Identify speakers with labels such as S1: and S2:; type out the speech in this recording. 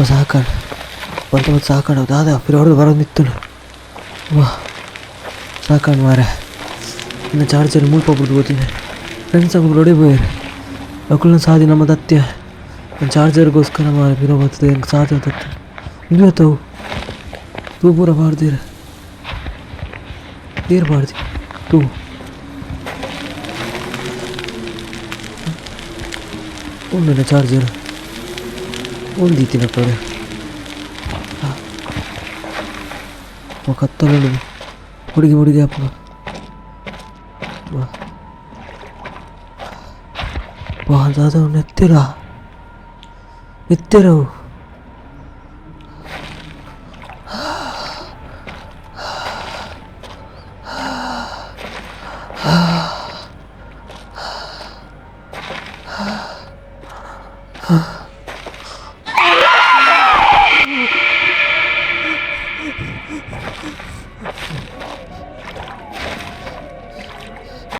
S1: ಸಾಕಾಂಡ್ ಒಂತೆ ಮಲ್ತ್ ಸಾಕಾಂಡ್ ದಾದ ಪಿರವುಡ್ದು ಬರೊಂದಿತ್ತುಂಡು ವಾ ಸಾಕಾಂಡ್ ಮಾರೆ ಎನ್ನ ಚಾರ್ಜರ್ ಮುಲ್ಪ ಬುಡ್ದು ಪೋತಿನಿ ಫ್ರೆಂಡ್ಸ್ ಅಕುಲು ಒಡೆ ಪೋಯೆರ್ ಅಕುಲ್ನ ಸಾದಿ ನಮ ದತ್ಯ ಚಾರ್ಜರ್ ಗೋಸ್ಕರ ಮಾರೆ ಪಿರ ಬತ್ತುದು ಎಂಕ್ ಸಾದಿ ತತ್ತ್ ಉಂದು ಅತ್ತ ಅವು ತೂ ಪೂರ ಪಾಡ್ದೆರ್ ಏರ್ ಪಾಡ್ದಿ ತೂ ಉಂದುನ ಚಾರ್ಜರ್ ಉಂದಿತ್ತಿನ ಕತ್ತಲು ಹುಡುಗಿ ಹುಡುಗಿ ಆಪುಂಡು ವಾ ದಾದ ನೆತ್ತೆರ ನೆತ್ತೆರವು.